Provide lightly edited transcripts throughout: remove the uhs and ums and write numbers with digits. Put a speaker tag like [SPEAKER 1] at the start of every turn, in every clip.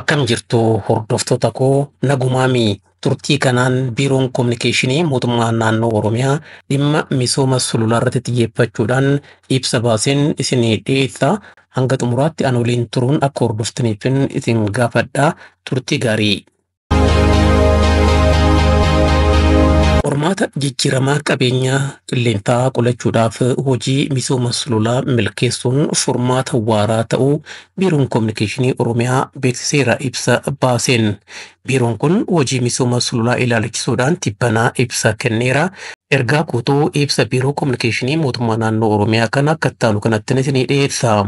[SPEAKER 1] Akkam jirtu hordoftoota koo, nagumaami? Turtii kanaan biiroon kominikeeshinii mootummaa naannoo Oromiyaa dhimma misooma sululaa irratti xiyyeeffachuudhaan ibsa baaseen isinii dhiyeessa. Hanga xumuraatti an waliin turuun akka hordoftaniifin isin gaafadha. Turtii gaarii. Qormaata jijjiiramaa qabeenyaa qilleensaa qolachuudhaaf hojii misooma sululaa milkeessuun furmaata waaraa ta'uu biiroon kominikeeshinii Oromiyaa beeksiseera ibsa baaseen. Biiroon kun hojii misooma sululaa ilaalchisuudhaan tibbanaa ibsa kenneera. Ergaa guutuu ibsa biiroo kominikeeshinii mootummaa naannoo Oromiyaa kana akka ittaanu kanatti isinii dhiyeessa.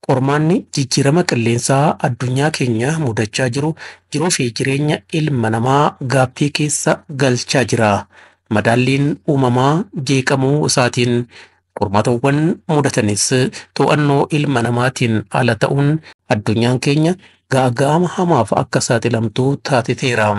[SPEAKER 1] Qormaanni jijjiirama qilleensaa addunyaa keenya mudachaa jiru jiruu fi jireenya ilma namaa gaaffii keessa galchaa jira. Madaalliin uumamaa jeeqamuu isaatiin qormaatawwan mudatanis to'annoo ilma namaatiin ala ta'uun addunyaan keenya gaaga'ama hamaaf akka saaxilamtu taasiseera.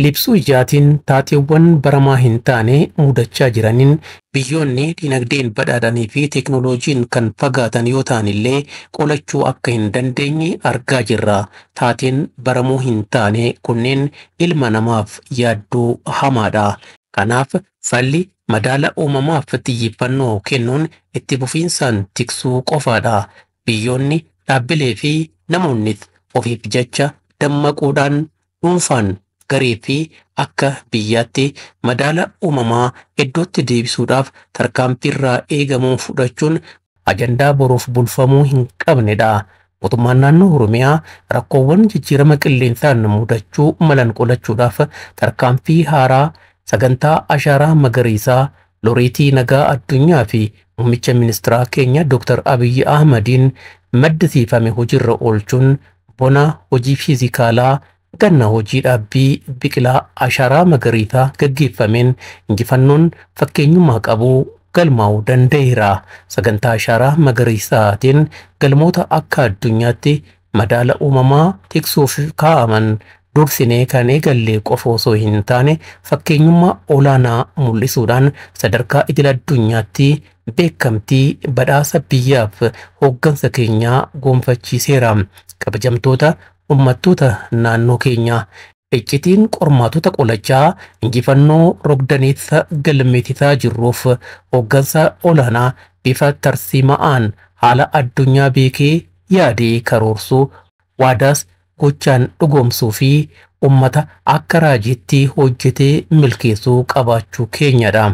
[SPEAKER 1] Libsuu ijaatiin taateewwan baramaa hin taane mudachaa jiraniin biyyoonni dinagdeen badhaadhanii fi teeknooloojiin kan fagaatan yoo ta'an illee qolachuu akka hin dandeenye argaa jirra. Taateen baramuu hin taane kunneen ilma namaaf yaaddoo hamaadha. Kanaaf falli madaala uumamaaf xiyyeeffannoo kennuun itti fufiinsaan tiksuu qofaadha. Biyyoonni, dhaabbilee fi namoonnis ofiif jecha dammaquudhaan dhuunfaan, garee fi akka biyyaatti madaala uumamaa iddootti deebisuudhaaf tarkaanfiirraa eegamuu fudhachuun ajandaa boruuf bulfamuu hin qabnedha. Mootummaan naannoo Oromiyaa rakkoowwan jijjiirama qilleensaan mudachuu malan qolachuudhaaf tarkaanfii haaraa sagantaa ashaaraa magariisaa loreetii nagaa addunyaa fi muummicha ministeeraa keenya Dr. Abiyyi Ahmadiin maddisiifame hojiirra oolchuun bona hojii fiizikaalaa, ganna hojii dhaabbii biqilaa ashaaraa magariisaa gaggeeffameen injifannoon fakkeenyummaa qabu galmaa'uu danda'eera. Sagantaa ashaaraa magariisaatiin galmoota akka addunyaatti madaala uumamaa tiksuuf kaa'aman dursinee kan eegalle qofa osoo hin taane, fakkeenyummaa olaanaa mul'isuudhaan sadarkaa idil addunyaatti beekamtii badhaasa biyyaaf hooggansa keenyaa gonfachiiseera. Kabajamtoota uummattoota naannoo keenyaa, iccitiin qormaatota qolachaa injifannoo rogdaneessa galmeessisaa jirruuf hooggansa olaanaa bifa tarsiima'aan haala addunyaa beekee yaadee karoorsuu, waadaas gochaan dhugoomsuu fi ummata akka raajiitti hojjetee milkeessuu qabaachuu keenyadha.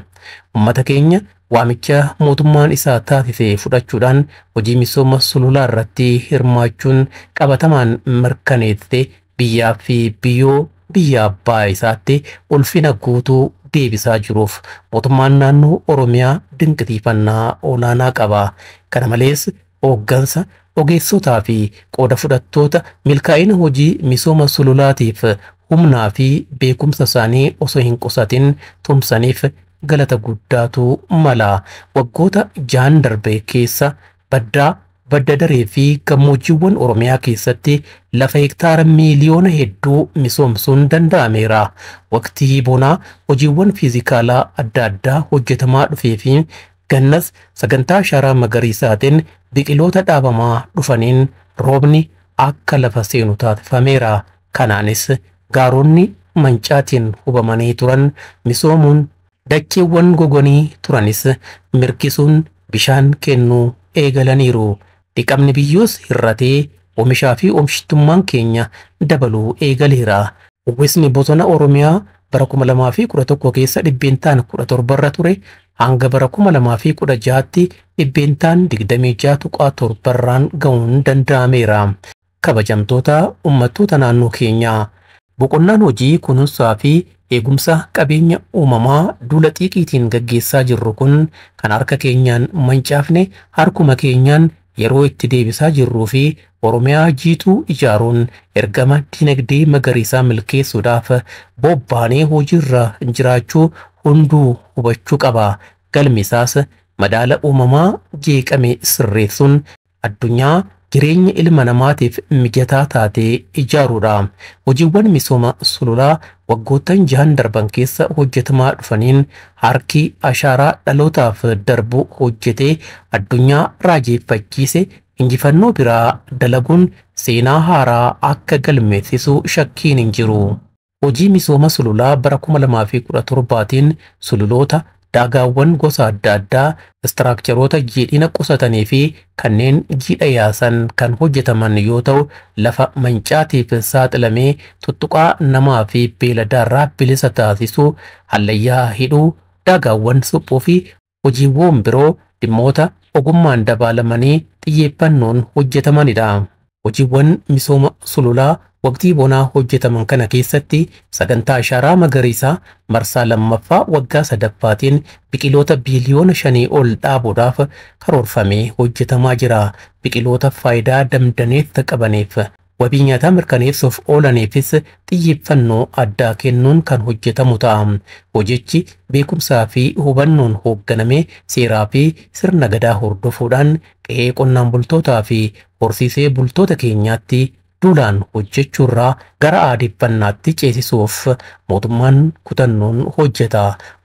[SPEAKER 1] Ummata keenya waamicha mootummaan isaa taasise fudhachuudhaan hojii misooma sululaa irratti hirmaachuun qabatamaan mirkaneesse biyyaa fi biyyoo biyya abbaa isaatti ulfina guutuu deebisaa jiruuf mootummaan naannoo Oromiyaa dinqisiifannaa olaanaa qaba. Kana malees hooggansa, ogeessotaa fi qooda fudhattoota milkaa'ina hojii misooma sululaatiif humnaa fi beekumsa isaanii osoo hin qusatin tumsaniif galata guddaatu mala. Waggoota 6n darbe keessa baddaa, badda daree fi gammoojjiiwwan Oromiyaa keessatti lafa hektaara miiliyoona hedduu misoomsuun danda'ameera. Waqtii bonaa hojiiwwan fiizikaalaa adda addaa hojjetamaa dhufee fi gannas sagantaa ashaaraa magariisaatiin biqiloota dhaabamaa dhufaniin roobni akka lafa seenu taasifameera. Kanaanis gaaronni mancaatiin hubamanii turan misoomuun, dacheewwan goganii turanis mirkisuun bishaan kennuu eegalaniiru. Dhiqamni biyyoos hir'atee oomishaa fi oomishtummaan keenya dabaluu eegaleera. Uwwisni bosona Oromiyaa bara 2011 keessa dhibbeentaan 17 irra ture hanga bara 2016tti dhibbeentaan 26.7 irraan ga'uun danda'ameera. Kabajamtoota uummattoota naannoo keenyaa, boqonnaan hojii kunuunsaa fi eegumsa qabeenya uumamaa duula xiiqiitiin gaggeessaa jirru kun kan harka keenyaan mancaafne harkuma keenyaan yeroo itti deebisaa jirruu fi Oromiyaa jiituu ijaaruun ergama dinagdee magariisaa milkeessuudhaaf bobbaanee hojiirra jiraachuu hunduu hubachuu qaba. Galmi isaas madaala uumamaa jeeqame sirreessuun addunyaa jireenya ilma namaatiif mijataa taate ijaaruudha. Hojiiwwan misooma sululaa waggoottan 6n darban keessa hojjetamaa dhufaniin harki ashaaraa dhalootaaf darbu hojjetee addunyaa raajeffachiise injifannoo biraa dalaguun seenaa haaraa akka galmeessisu shakkiin hin jiru. Hojii misooma sululaa bara 2017tiin sululoota, daagaawwan gosa adda addaa, istiraakcharoota jiidhina qusatanii fi kanneen jiidha yaasan kan hojjetaman yoo ta'u, lafa mancaatiif saaxilamee tuttuqaa namaa fi beeladaarraa bilisa taasisuu, hallayyaa hidhuu, daagaawwan suphuu fi hojiiwwan biroo dhimmoota ogummaan dabaalamanii xiyyeeffannoon hojjetamanidha. Hojiiwwan misooma sululaa waqtii bonaa hojjetaman kana keessatti sagantaa ashaaraa magariisaa marsaa lammaffaa waggaa sadaffaatiin biqiloota biiliyoona 5 ol dhaabuudhaaf karoorfamee hojjetamaa jira. Biqiloota faayidaa damdaneessa qabaniif, wabii nyaataa mirkaneessuuf oolaniifis xiyyeeffannoo addaa kennuun kan hojjetamu ta'a. Hojichi beekumsaa fi hubannoon hoogganamee seeraa fi sirna gadaa hordofuudhaan qe'ee qonnaan bultootaa fi horsiisee bultoota keenyaatti duulaan hojjechuurraa gara aadeffannaatti ceesisuuf mootummaan kutannoon hojjeta.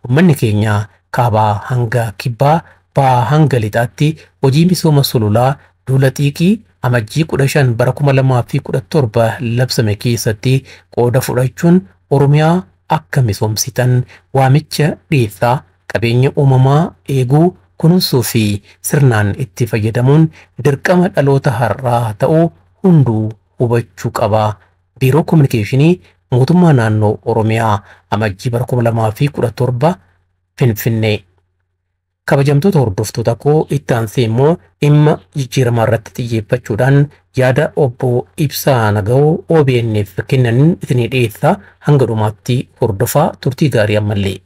[SPEAKER 1] Uummanni keenya kaabaa hanga kibbaa, ba'aa hanga lixaatti hojii misooma sululaa duula xiiqii Amajjii 15 bara 2017 labsame keessatti qooda fudhachuun Oromiyaa akka misoomsitan waamicha dhiyeessaa. Qabeenya uumamaa eeguu, kunuunsuu fi sirnaan itti fayyadamuun dirqama dhaloota har'aa ta'uu hunduu hubachuu qaba. Biiroo Kominikeeshinii Mootummaa Naannoo Oromiyaa, Amajjii bara 2017, Finfinnee. Kabajamtoota hordoftoota koo, itti aansee immoo dhimma jijjiiramaa irratti xiyyeeffachuudhaan yaada obbo Ibsaa Naga'oo OBN'f kennaniin isinii dhiyeessaa. Hanga dhumaatti hordofaa, turtii gaarii ammallee.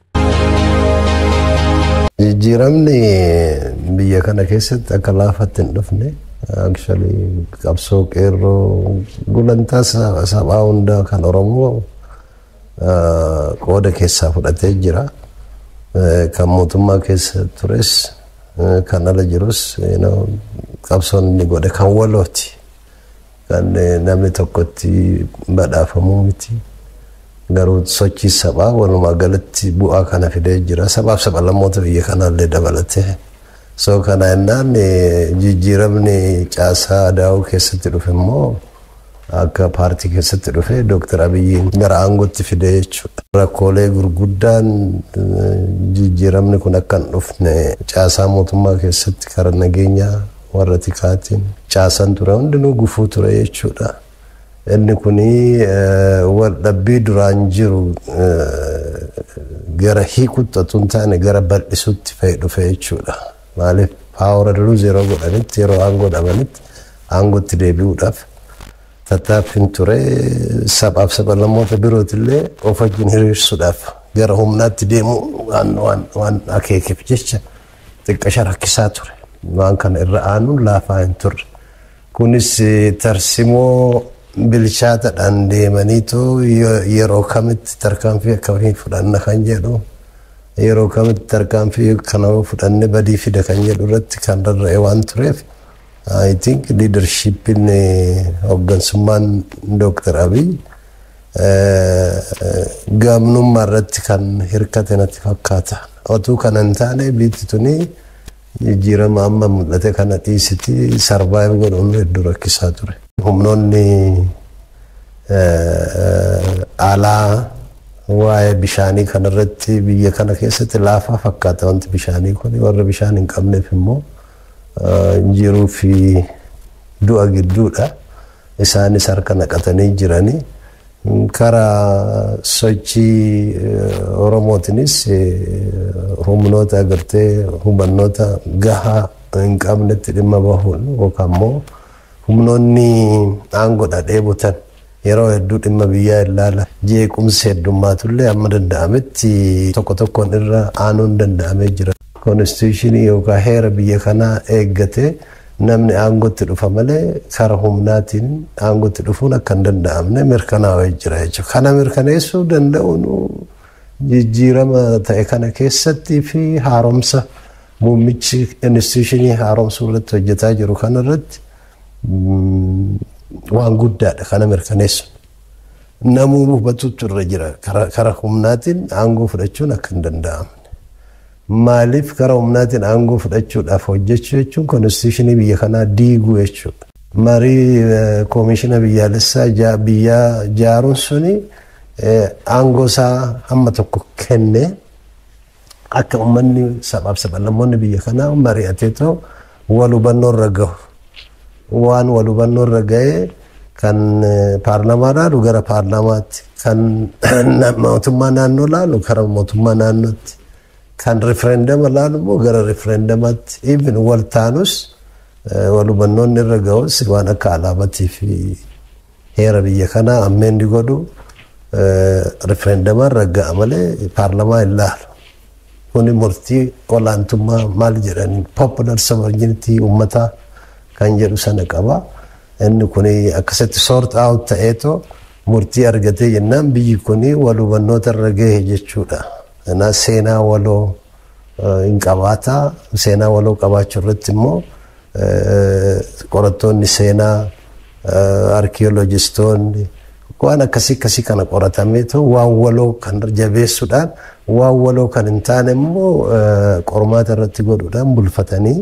[SPEAKER 2] Jijjiiramni biyya kana keessatti akka laafatti hin dhufne. Actually, qabsoo qeerroo gulantaa sabaa hundaa kan Oromoo qooda keessaa fudhatee jira. Kan mootummaa keessa tures, kan ala jirus, qabsoon inni godhe kan walooti. Kan namni tokkotti badhaafamuu miti. Garuu sochii sabaa walumaa galatti bu'aa kana fidee jira. Sabaaf sablammoota biyya kanaallee dabalatee. So kana jennaan, jijjiiramni caasaa adaa'uu keessatti dhufe immoo akka paartii keessatti dhufe Dooktar Abiyyiin gara aangootti fide jechuudha. Rakkoolee gurguddaan jijjiiramni kun akka hin dhufne caasaa mootummaa keessatti karaa nageenyaa warra tikaatiin caasaan ture hundinuu gufuu ture jechuudha. Inni kuni wal dhabbii duraan jiru gara hiikutti otoo hin taane gara bal'isuutti fa'ee dhufe jechuudha. Maaliif, power lose yeroo godhanitti, yeroo aangoo dhabanitti, aangootti deebi'uudhaaf tattaaffiin ture sabaaf sablammoota birootillee of wajjin hiriirsuudhaaf gara humnaatti deemuu waan akeekeef jecha xiqqasha rakkisaa ture. Waan kana irra aanuun laafaa hin turre. Kunis tarsimoo bilchaataadhaan deemaniitu yeroo kamitti tarkaanfii akkamii fudhanna kan jedhu, yeroo kamitti tarkaanfii kana fudhanne badii fida kan jedhu irratti kan rarra'e waan tureef, I think leadershipin, hooggansummaan Dr. Abiy gamnummaa irratti kan hirkate natti fakkaata. Otuu kana hin taane biyyi tuni jijjiirama amma mul'ate kana dhiisiti survive godhuun hedduu rakkisaa ture. Humnoonni alaa waa'ee bishaanii kanarratti, biyya kana keessatti laafaa fakkaata wanti bishaanii kun, warra bishaan hin qabneef immoo jiruu fi du'a gidduudha. Isaanis harka naqatanii jiranii. Karaa sochii Oromootinis humnoota agartee hubannoota gahaa hin qabnetti dhimma bahuun, yookaan immoo humnoonni aangoodha dheebotan yeroo hedduu dhimma biyyaa ilaala. Jeequmsi heddummaatullee amma danda'ametti tokko tokkoon irra aanuun danda'amee jira. Constitutionii yookaan heera biyya kanaa eeggatee namni aangootti dhufa malee karaa humnaatiin aangootti dhufuun akka hin danda'amne mirkanaa'ee jira jechuudha. Kana mirkaneessuu danda'uun jijjiirama ta'e kana keessatti fi haaromsa muummichi institutionii haaromsuu irratti hojjetaa jiru kana irratti waan guddaadha kana mirkaneessu. Namuu hubatuutu irra jira, karaa humnaatiin aangoo fudhachuun akka hin danda'amne. Maaliif, karaa humnaatiin aangoo fudhachuudhaaf hojjechuu jechuun constitutionii biyya kanaa diiguu jechuudha. Marii koomishina biyyaalessaa biyyaa ijaaruun suni aangoo isaa hamma tokko kennee akka uummanni sabaaf sablammoonni biyya kanaa mari'ateetoo wal hubannoo irra gahu. Waan wal hubannoo irra gahee kan paarlaamaa laalu gara paarlaamaatti, kan mootummaa naannoo laalu gara mootummaa naannootti, kan rifereendama laalu immoo gara rifereendamaatti, even wal taanus wal hubannoonni irra gahus waan akka alaabatii fi heera biyya kanaa amend godhu rifereendamaan ragga'a malee paarlaamaa hin laalu. Kuni murtii olaantummaa maal jedhaniin popular sovereignty uummataa kan jedhu sana qaba. Inni kun akkasitti sort out ta'eetoo murtii argatee jennaan biyyi kun wal hubannoota irra gahe jechuudha. Kanaaf seenaa waloo hin qabaata. Seenaa waloo qabaachuu irratti immoo qorattoonni seenaa, arkiyooloojistoonni waan akkasii akkasii kana qoratameetu waan waloo kan jabeessuudhaan, waan waloo kan hin taane immoo qormaata irratti godhuudhaan bulfatanii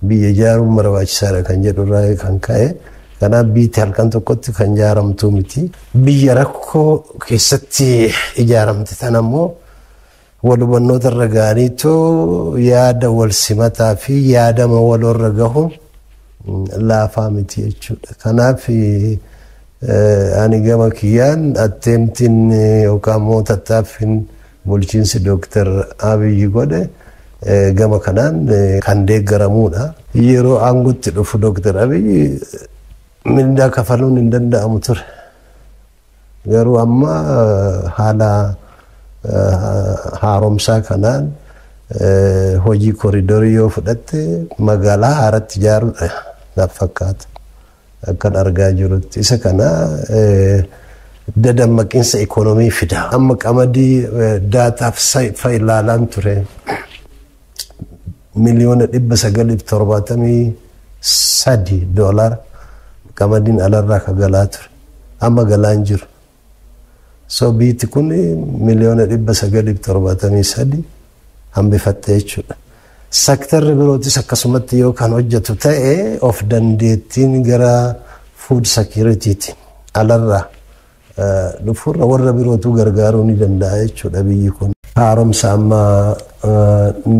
[SPEAKER 2] biyya ijaaruun barbaachisaadha kan jedhu irraa kan ka'e. Kanaaf biyyi halkan tokkotti kan ijaaramtu miti. Biyya rakkoo keessatti ijaaramte tana immoo wal hubannoota irra ga'aniitoo yaada wal simataa fi yaadama waloo irra gahuun laafaa miti jechuudha. Kanaaf ani gama kiyyaan attemptiin yookaan immoo tattaaffiin bulchiinsi Dooktar Abiyyi godhe gama kanaan kan deeggaramuudha. Yeroo aangootti dhufu Dooktar Abiyyi mindaa kafaluun hin danda'amu ture. Garuu amma haala haaromsaa kanaan hojii koriidorii yoo fudhatte magaalaa haaratti ijaaruudha naaf fakkaata. Akkan argaa jirutti isa kana dadammaqiinsa ikoonomii fida. Amma qamadii daataaf fa'i ilaalaan ture. $973,000,000 qamadiin alarraa ka galaa ture. Amma galaan jiru. So biyyi kun 973,000,000 hambifatte jechuudha. Sektarri birootis akkasumatti yoo kan hojjetu ta'e of dandeettiin gara food securitytiin alarraa dhufuurra warra birootu gargaaruu ni danda'a jechuudha biyyi kun. Haaromsa amma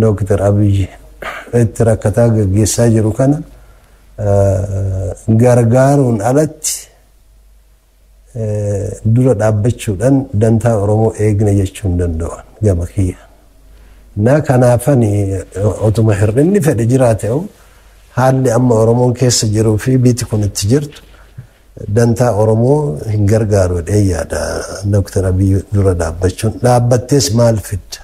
[SPEAKER 2] Dooktar Abiyyi itti rakkataa gaggeessaa jiru kana gargaaruun alatti dura dhaabbachuudhaan dantaa Oromoo eegne jechuu hin danda'an gama kiyya. Na kanaafani otuma hir'inni fedhe jiraate haalli amma Oromoon keessa jiruu fi biyyi kun itti jirtu dantaa Oromoo hin gargaaru jedhee yaada Dooktar Abiyyi dura dhaabbachuun. Dhaabbattees maal fidda?